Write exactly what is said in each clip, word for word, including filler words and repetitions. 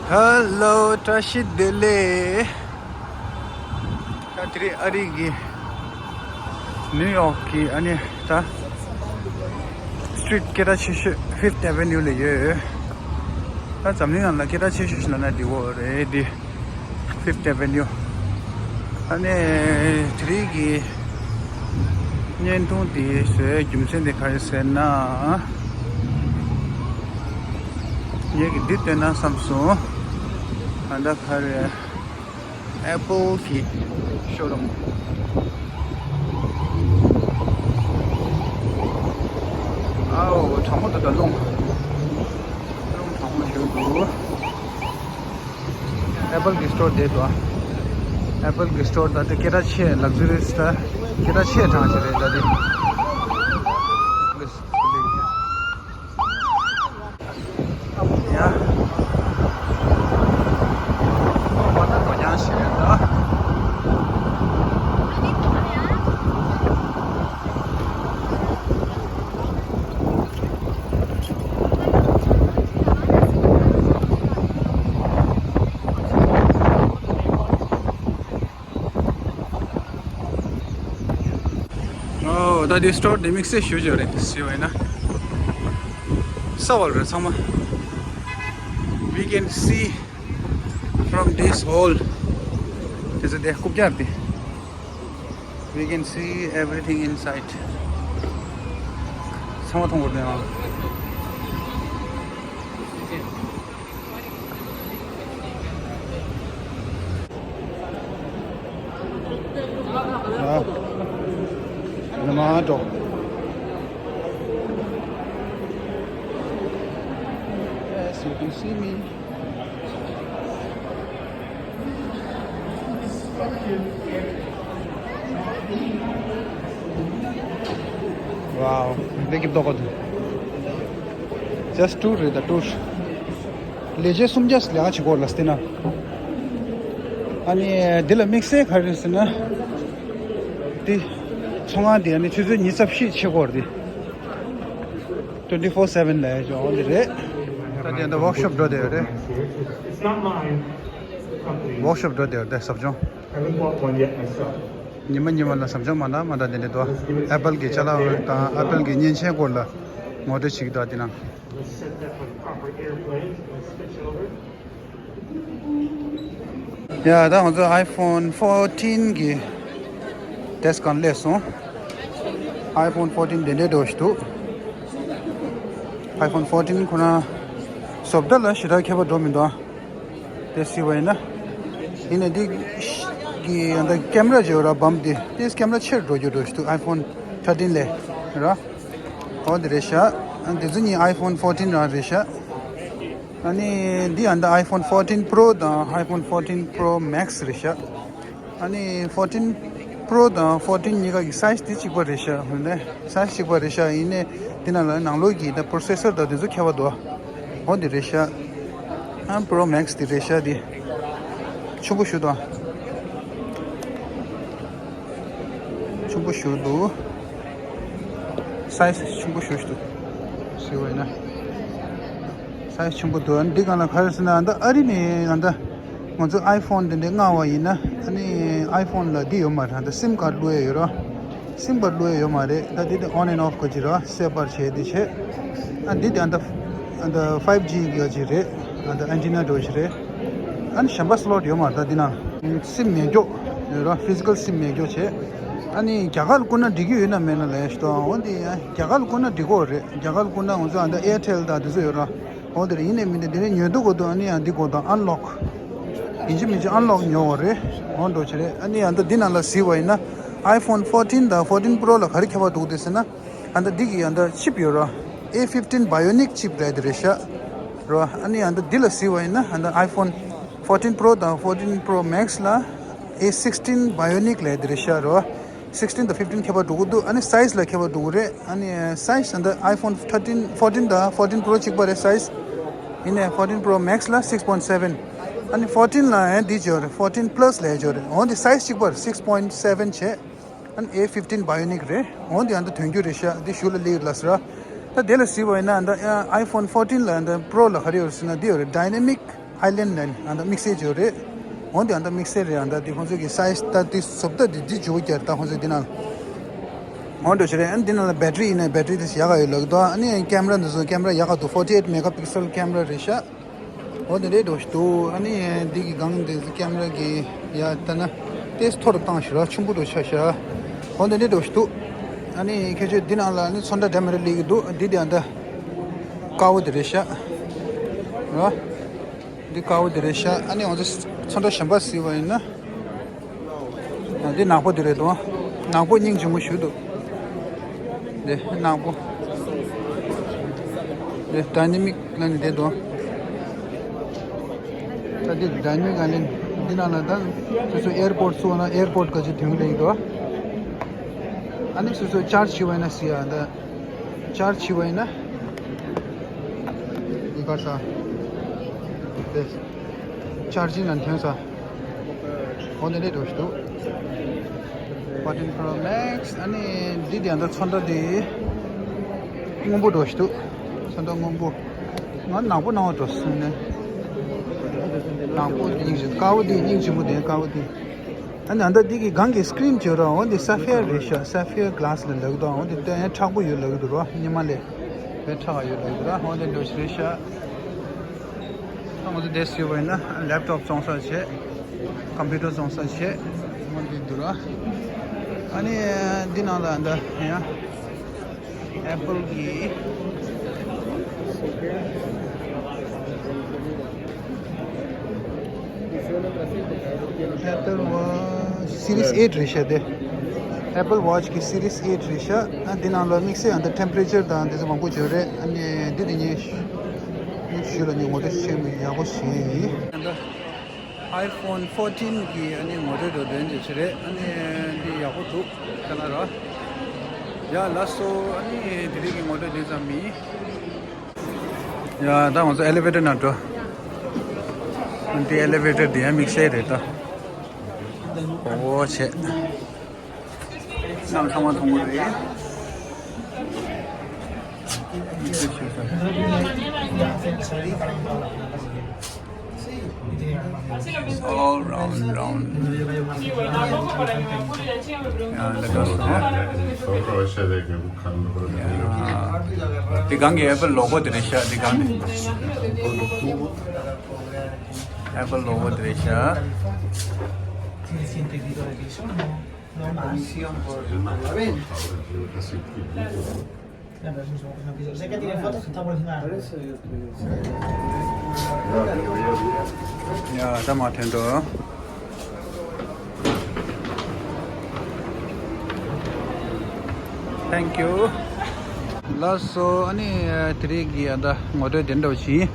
Hello, བཀྲ་ཤིས་བདེ་ལེགས། ད་དེ་རིང་ཨ་རི་གི་ནིའུ་ཡོག་གི་ཨ་ནི་ད་སི་ཊི་རིཊ་སྐད་གྲགས་ཆེ་ཤོས་Fifth Avenue ལ་ཡོད། ད་འཛམ་གླིང་ནང་ལ་སྐད་གྲགས་ཆེ་ཤོས་ཤིག་ལབ་ན་འདི་བོ་རེད། འདི་Fifth Avenue། ཨ་ནི་དེ་རིང་གི་བརྙན་ཐུང་འདི་བཟོས་རྒྱུ་མཚན་དེ་ག་རེ་ཟེར་ན། ངས་ཀྱི་འདི་བསྟན་ན་བསམ་སོང་། ད་ལྟ་ག་རེ། Apple གི་ཤོ་རུམ། ཨའོ་གྲང་མོ་འདུག་ད་རླུང་། རླུང་གྲང་མོ་ཞིག་འདུག Apple གི་སི་ཊོར་དེ་འདུག Apple གི་སི་ཊོར་ད་དེ་སྐད་གྲགས་ཆེ། ལག་ཟུ་རི་ད་སྐད་གྲགས་ཆེ་གྲངས་ཆེ་རེད་ད་དེ། ཡ། ཨོ། ད་དེ་སི་ཊོར་དེ་དམིགས་བསལ་ཞུ་རྒྱུ་རེད། ཟེར་བ་ཡིན་ན། གསར་པ་རེད་ཚང་མ། We can see from this hall. དེ་ཚོ་དེ་རྐུབ་བཀྱག་དེ། We can see everything inside. ཚང་མ་མཐོང་གི་རེད་ཨང་། ཨ། ནི་མ་འགྲོ། Yes, you can see me. Wow, they keep talking. Just two རེད་ད། two. ལས་བྱེད་སུམ་བརྒྱ་ལས་ཀ་བྱེད་ཀྱི་ཡོད་རེད་ལ་སི་ཏི་ན། ཨ་ནི་འདི་ལ་དམིགས་བསལ་ག་རེ་རེད་ཟེར་ན། འདི་ཚོང་ཁང་འདི་ཨ་ནི་ཆུ་ཚོད་ཉི་ཤུ་རྩ་བཞི་ཕྱེད་ཀྱི་ཡོད་རེད། Twenty four seven ལ་ཡོད་འོ་འདི་རེད། ད་དེ་འདི་ཝོག་ཤོབ་འགྲོ་བསྡད་ཡོད་རེད། It's not mine. It's the company's. ཝོག་ཤོབ་འགྲོ་བསྡད་ཡོད་རེད་ཟབ་སྦྱོང་། Haven't bought one yet myself. ཉི་མ་ཉི་མ་ལ་ཟབ་སྦྱོང་མ་འདྲ་མ་འདྲ་དེ་འདྲ་འདུག Apple གི་ཅ་ལག་དང་Apple གི་མཉེན་ཆས་སྐོར་ལ་ངོ་སྤྲོད་བྱེད་ཀྱི་འདུག་དེ་ནང་། Let's set that for the proper airplane. Let's switch over. ཡ། ད་ང་ཚོ་iPhone fourteen གི་ཊེ་སི་ཊི་སྒང་སླེབས་སོང་། iPhone fourteen དེ་འདྲའི་འདྲ་བོ་ཞིག་འདུག iPhone fourteen ཁོ་རང་བཟོ་ལྟ་ལ་ཞེ་དྲག་ཁྱད་པར་འགྲོ་མི་འདུག་དེ་སི་བ་ཡིན་ན། ཡིན་ནའི་འདི་གི་ཡང་ད་ཀེམ་ར་བརྗེ་བ་ར་བམ་དེ་དེ་ཀེམ་ར་ཆེར་འགྲོ་རྒྱུ་འགྲོ་ཞིག་འདུག iPhone thirteen ལས་ར། འོ་དེ་རེད་ཤག་དེ་ཚོ་གཉིས་iPhone fourteen རང་རེད་ཤག་ཨ་ནི་འདི་ཡང་ད་iPhone fourteen Pro དང་iPhone fourteen Pro Max རེད་ཤག་ཨ་ནི་fourteen Pro དང་fourteen གཉིས་ཀ་གི་སའི་ཛི་དེ་གཅིག་པ་རེད་ཤག་ཧུན་ནས་སའི་ཛི་གཅིག་པ་རེད་ཤག་ཡིན་ནའི་དེ་ནང་ལ་ནང་ལོགས་ཀྱི་ད་པོ་རོ་སེ་སར་དང་དེ་ཚོ་ཁྱད་པར་འདུག་འོ་དེ་རེད་ཤག་ཨ་Pro Max དེ་རེད་ཤག་དེ་ཆུང་པོ་ཞུ་དང་། ཆུང་པོ་ཞུ་འདུག་སའི་ཛི་ཆུང་པོ་ཞུ་ཞུ་འདུག་སི་བ་ཡིན་ན། སའི་ཛི་ཆུང་པོ་འདུག་ཨ་ནི་འདི་གང་ལ་ག་རེ་ཟེར་ན་ཨ་ད་ཨ་རི་ནས་ཨ་ད་ང་ཚོ་iPhone དེ་འདྲ་མངགས་པ་ཡིན་ན་ཨ་ནི་iPhone ལ་འདི་ཡོད་མ་རེད། ཨ་ད་སིམ་ཁཌ་བླུག་ཡས་ཡོད་ར། སིམ་ཁཌ་བླུག་ཡས་ཡོད་མ་རེད། ད་འདི་དེ་on and off ག་ཅིག་ར་སེ་པར་བྱས་དེ་བྱས། ཨ་འདི་དེ་ཨ་ད་ཨ་ད་five G གི་ཅིག་རེད། ཨ་ད་ཨན་ཊི་ན་འདྲ་ཞིག་རེད། ཨ་ནི་གཞན་པ་སི་ལོཊ་ཡོད་མ་རེད། ད་འདི་ན་སིམ་མེད་རྒྱུ་ཡོད་ར། ཕི་ཛི་ཀལ་སིམ་མེད་རྒྱུ་བྱས། ཨ་ནི་རྒྱ་གར་བསྐུར་ན་འགྲིག་གི་ཡོད་ན་མེད་ན་ལས་ཤི་ཏོ་འོ་འདི་རྒྱ་གར་བསྐུར་ན་འགྲིག་གོ་རེད། རྒྱ་གར་བསྐུར་ན་ང་ཚོ་ཨ་ད་ཨེར་ཊེལ་དང་དེ་ཚོ་ཡོད་ར། འོ་དེ་རེད། ཡིན་ནའི་མིན་ནའི་དེ་རིང་ཉོ་འདུག་གོ་འདུག་ཨ་ནི་ཡང་འདི་གོ་དང་ཨན་ལོག་ཡིན་གཅིག་མིན་གཅིག་ཨན་ལོག་ཉོ་བ་རེད། འོ་འགྲོ་ཆེ་རེད། ཨ་ནི་ཡང་ད་འདི་ནང་ལ་གཟིགས་པ་ཡིན་ན་iPhone fourteen དང་fourteen Pro ལ་ག་རེ་ཁྱད་པར་འདུག་དེ་ཟེར་ན། ཨ་ད་འདི་གི་ཡང་ད་ཅིབ་ཡོད་ར། A fifteen Bionic chip རེད་དེ་རེད་ཤག་ར། ཨ་ནི་ཡང་ད་འདི་ལ་གཟིགས་པ་ཡིན་ན་ཨ་ད་iPhone fourteen Pro དང་fourteen Pro Max ལ་A sixteen Bionic ལས་དེ་རེད་ཤག་ར། sixteen དང་fifteen ཁྱད་པར་འགྲོ་གི་འདུག་ཨ་ནི་སའི་ཛི་ལ་ཁྱད་པར་འགྲོ་གི་རེད། ཨ་ནི་སའི་ཛི་ཨ་ད་iPhone thirteen fourteen དང་fourteen Pro གཅིག་པ་རེད་སའི་ཛི། ཡིན་ནའི་fourteen Pro Max ལ་six point seven། ཨ་ནི་fourteen ལ་ཨེ་འདི་ཅོ་རེད། fourteen Plus ལ་ཅོ་རེད། འོ་འདི་སའི་ཛི་གཅིག་པ་རེད། six point seven བྱས། ཨ་ནི་A fifteen Bionic རེད། འོ་འདི་ཨ་ད་དོན་རྒྱུ་རེད་ཤག་འདི་ཞུ་ལ་ལི་ལ་ཟེར། ད་དེ་ལ་གཟིགས་པ་ཡིན་ན་ཨ་ད་iPhone fourteen ལ་ཨ་ད་Pro ལ་ག་རེ་ཡོད་རེད་ཟེར་ན་འདི་ཡོད་རེད། Dynamic ཨའི་ལེན་ནས་ཨ་ད་དམིགས་བསལ་བྱོས་རེད། འོན་ཏེ་ཨ་ད་དམིགས་བསལ་རེད། ཨ་ད་དེ་ཁོང་ཚོ་གི་སའི་ཛི་ད་དེ་བཟོ་ལྟ་དེ་དེ་བྱུག་རྒྱུ་ད་ཁོང་ཚོ་དེ་ནང་འོན་ཏེ་བྱོས་རེད། ཨ་དེ་ནང་ལ་བེ་ཊི་རི་ཡིན་ན་བེ་ཊི་རི་དེ་ཡག་ག་ཡོད་ལབ་ཀྱི་འདུག་ཨ་ནི་ཀེམ་ར་འདི་ཚོ་ཀེམ་ར་ཡག་ག་འདུག forty eight megapixel camera རེད་ཤག་འོ་དེ་འདྲའི་འགྲོ་ཞིག་འདུག་ཨ་ནི་འདི་གི་སྒང་འདི་ཀེམ་ར་གི་ཡ་ད་ན་ཏེས་མཐོ་རུ་བཏང་ཞིག་ར་ཆུང་པོ་འགྲོ་ཆ་ཤག་འོ་དེ་འདྲའི་འགྲོ་ཞིག་འདུག་ཨ་ནི་ཁྱེད་ཚོས་འདི་ནང་ལ་ཨ་ནི་ཚོན་ཁྲ་འདྲ་མི་འདྲ་སླེབས་ཀྱི་འདུག་འདི་དེ་ཨ་ད་དཀར་པོ་དེ་རེད་ཤག་ར། འདི་དཀར་པོ་དེ་རེད་ཤག་ཨ་ནི་ང་ཚོ་ཚོན་ཁྲ་གཞན་པ་གཟིགས་པ་ཡིན་ན། འདི་ནག་པོ་དེ་རེད་དོ། ནག་པོ་སྙིང་རྗེ་མོ་ཞིག་འདུག་འདི་ནག་པོ། འདི་ཌའི་ནེ་མིག་ལ་ནི་བསྡད་དོ། ད་འདི་ཌའི་ནེ་མིག་ཨ་ནི་འདི་ནང་ལ་ད་སོ་སོ་ཨེར་པོར་ཊི་སུ་བ་ན་ཨེར་པོར་ཊི་ག་ཅིག་དོན་ལེགས་དོ། ཨ་ནི་སོ་སོ་ཅར་ཇི་བྱས་པ་ཡིན་ན་སི་ཡ་ད། ཅར་ཇི་བྱས་པ་ཡིན་ན། འདི་ག་ས། དེ། ཅར་ཇི་ནང་ཐོན་ས། འོ་དེ་འདྲས་འགྲོ་ཞིག་འདུག fourteen Pro Max ཨ་ནི་འདི་དེ་འདྲ་ཚོན་ཁྲ་དེ། སྔོན་པོ་འགྲོ་ཞིག་འདུག་ཚོན་ཁྲ་སྔོན་པོ། ང་ནག་པོ་ནང་བ་འགྲོ་སོང་ནས། ནག་པོ་དེ་སྙིང་རྗེ་དཀར་པོ་དེ་སྙིང་རྗེ་མོ་དེ་དཀར་པོ་དེ། ཨ་ནི་ཨ་ད་འདི་གི་སྒང་གི་སི་ཀི་རིན་བྱོས་ར། འོ་འདི་སེ་ཕི་ཡར་རེད་ཤག་སེ་ཕི་ཡར་ག་ལཱ་སི་ལ་ལབ་ཀྱི་འདུག་འོ་འདི་ལྟ་ཡང་མཁྲེགས་པོ་ཡོད་ལབ་ཀྱི་འདུག་ར། སྔོན་མ་ལས་དཔེ་མཁྲེགས་ཡོད་ལབ་ཀྱི་འདུག་ར། འོ་འདི་འདྲ་ཞིག་རེད་ཤག་ད་ང་ཚོ་དེ་སུས་པ་ཡིན་ན་ལེབ་ཊོབ་བཙོང་ས་བྱས། ཀམ་པུ་ཊར་བཙོང་ས་བྱས། འོ་འདི་འདུག་ར། ཨ་ནི་འདི་ནང་ལ་འདི་ཡང་། Apple གི Apple Watch Series eight རེད་ཤག་དེ། Apple Watch གི་Series eight རེད་ཤག་ཨ་འདི་ནང་ལ་དམིགས་བསལ་ཨ་འདི་ཊེམ་པ་རེ་ཅར་དང་འདི་ཚོ་མང་པོ་ཡོད་རེད། ཨ་ནི་འདི་དེ་ཉིད་ཞུ་ལ་ནི་ངོ་སྤྲོད་བྱེད་མི་ཡག་པོ་ཞིག་ཡིན། iPhone fourteen གི་ཨ་ནི་ངོ་སྤྲོད་འགྲོ་དོན་དེ་ཆེ་རེད། ཨ་ནི་འདི་ཡག་པོ་འདུག་ཁ་ན་ར། ཡ་ལགས་སོ། ཨ་ནི་དེ་རིང་གི་ངོ་སྤྲོད་འདི་ཙམ་ཡིན། ཡ་ད་ང་ཚོ་ཨེ་ལི་ཝེ་ཊར་ནང་འགྲོ། ཨ་ནི་ཨེ་ལི་ཝེ་ཊར་འདི་ཡང་དམིགས་བསལ་རེད་ད། འོ་བྱས། གནམ་ཚང་མ་མཐོང་གི་རེད། All round, round. Yeah, let us go. དེ་སྒང་གི་ཨེ་པལ་ལོ་གོ་དེ་རེད་ཤག་དེ་སྒང་གི་ཨེ་པལ་ལོ་གོ་དེ་རེད་ཤག་ཡ་ད་མ་ཐོན་འགྲོ། Thank you. ལགས་སོ། ཨ་ནི་དེ་རིང་གི་ཨ་ད་ངོ་སྤྲོད་དེ་འདྲ་བ་ཞིག་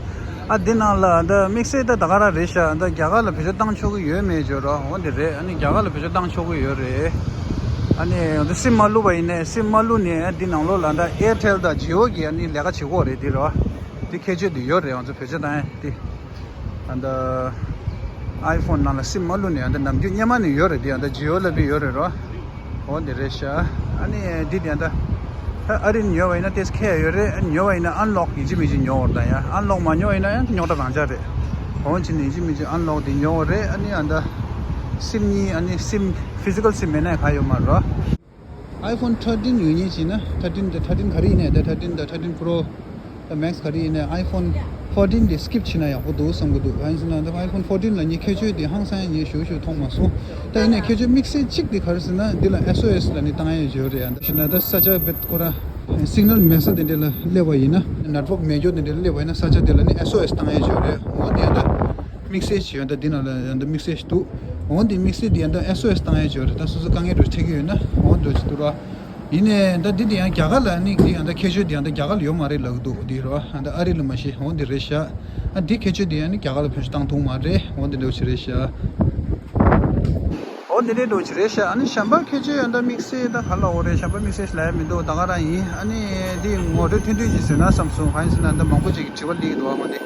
ཨ་འདི་ནང་ལ་ཨ་ད་དམིགས་བསལ་ད་ད་ག་རང་རེད་ཤག་ཨ་ད་རྒྱ་གར་ལ་བེད་སྤྱོད་བཏང་ཆོག་གི་ཡོད་མེད་བརྗོད་རོགས། འོ་འདི་རེད། ཨ་ནི་རྒྱ་གར་ལ་བེད་སྤྱོད་བཏང་ཆོག་གི་ཡོད་རེད། ཨ་ནི་ཨ་ད་སིམ་མ་བླུགས་པ་ཡིན་ནའི་སིམ་མ་བླུགས་ནས་ཨ་འདི་ནང་ལོགས་ལ་ཨ་ད་ཨེར་ཊེལ་དང་ཇི་ཨོ་གི་ཨ་ནི་ལས་ཀ་བྱེད་ཀྱི་ཡོད་རེད། འདི་རོ། འདི་ཁྱད་ཆོས་འདི་ཡོད་རེད། ང་ཚོ་བེད་སྤྱོད་བཏང་ཡ་འདི། ཨ་ད་ཨའི་ཕོན་ནང་ལ་སིམ་མ་བླུགས་ནས་ཨ་ད་ནམ་རྒྱུན་སྔོན་མ་ནས་ཡོད་རེད། དེ་ཨ་ད་ཇི་ཨོ་ལབ་པའི་ཡོད་རེད་རོ། འོ་འདི་རེད་ཤག་ཨ་ནི་འདི་དེ་ཨ་ད་ཨ་རི་ཉོས་པ་ཡིན་ན་ཏེས་ཁེ་ཡོད་རེད། ཨ་ཉོས་པ་ཡིན་ན་ཨན་ལོག་ཡིན་གཅིག་མིན་གཅིག་ཉོ་བར་ད་ཡ། ཨན་ལོག་མ་ཉོས་པ་ཡིན་ན་ཡང་རྙོག་དྲ་རང་ཆགས་རེད། འོ་ཅི་ནས་ཡིན་གཅིག་མིན་གཅིག་ཨན་ལོག་དེ་ཉོ་བ་རེད། ཨ་ནི་ཨ་ད་སིམ་གཉིས་ཨ་ནི་སིམ་ཕི་ཟི་ཀལ་སིམ་མེད་ན་ཡང་ག་ཡོད་མ་རེད་རོ། iPhone thirteen ཡོད་ཉེན་བྱས་ན་thirteen དང་thirteen ག་རེ་ཡིན་ནའི་ད་thirteen དང་thirteen Pro དང་Max ག་རེ་ཡིན་ནའི་iPhone fourteen དེ་skip བྱས་ན་ཡག་པོ་འདུག་བསམ་གི་འདུག་གང་ཡིན་ཟེར་ན་ད་iPhone fourteen ལ་ངས་ཁྱད་ཆོས་དེ་ཧང་སང་ངས་ཞུ་ཞུ་མཐོང་མ་སོང་། ད་ཡིན་ནའི་ཁྱད་ཆོས་དམིགས་བསལ་གཅིག་དེ་ག་རེ་ཟེར་ན་འདི་ལ་S O S ལ་ནི་བཏང་ཡས་ཡོད་རེད། ཡང་ད་ཤི་ན་ད་ས་ཆ་བེད་ཁོ་ར་signal མེད་ས་དེ་འདྲ་ལ་སླེབས་པ་ཡིན་ན་network མེད་རྒྱུ་དེ་འདྲ་ལ་སླེབས་པ་ཡིན་ན་ས་ཆ་དེ་ལ་ནི་S O S བཏང་ཡས་ཡོད་རེད། འོ་དེ་ཡང་ད་དམིགས་བསལ་ཞིག་ཡང་ད་འདི་ནང་ལ་ཡང་ད་དམིགས་བསལ་ཞིག་འདུག་འོ་འདི་དམིགས་བསལ་དེ་ཡང་ད་S O S བཏང་ཡས་ཡོད་རེད། ད་སོ་སོ་དཀའ་ངལ་འགྲོ་འཕྲད་ཀྱི་ཡོད་ན་འོ་འགྲོ་ཅིག་འདུག་ར། ཡིན་ནའི་ད་འདི་དེ་ཡང་རྒྱ་གར་ལ་ནི་འདི་ཡང་ད་ཁྱད་ཆོས་དེ་ཡང་ད་རྒྱ་གར་ལ་ཡོད་མ་རེད་ལབ་ཀྱི་འདུག་འདི་རོ། ད་ཨ་རི་ལ་མ་གཞི་འོ་འདི་རེད་ཤག་ཨ་འདི་ཁྱད་ཆོས་དེ་ཡང་ནི་རྒྱ་གར་ལ་བེད་སྤྱོད་བཏང་ཐུབ་མ་རེད། འོ་འདི་འདྲ་ཅིག་རེད་ཤག་འོ་འདི་འདྲའི་འདྲ་ཅིག་རེད་ཤག་ཨ་ནི་གཞན་པ་ཁྱད་ཆོས་ཡང་ད་དམིགས་བསལ་ད་ག་ལ་འོ་རེད། གཞན་པ་དམིགས་བསལ་ཞིག་ལ་ཡང་མི་འདུག་ད་ག་རང་ཡིན། ཨ་ནི་འདི་ངོ་སྤྲོད་ཐུང་ཐུང་ཅིག་ཟེར་ན་བསམ་སོང་། གང་ཡིན་ཟེར་ན་ད་མང་པོ་ཅིག་གིས་དྲི་བ་སླེབས་ཀྱི་འདུག་ཨ་འོ་འདི།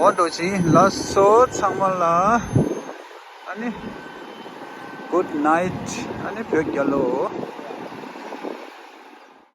འོ་འདྲ་ཅིག་ཡིན། ལགས་སོ་ཚང་མ་ལ། ཨ་ནི། Good night. ཨ་ནི་བོད་རྒྱལ་ལོ།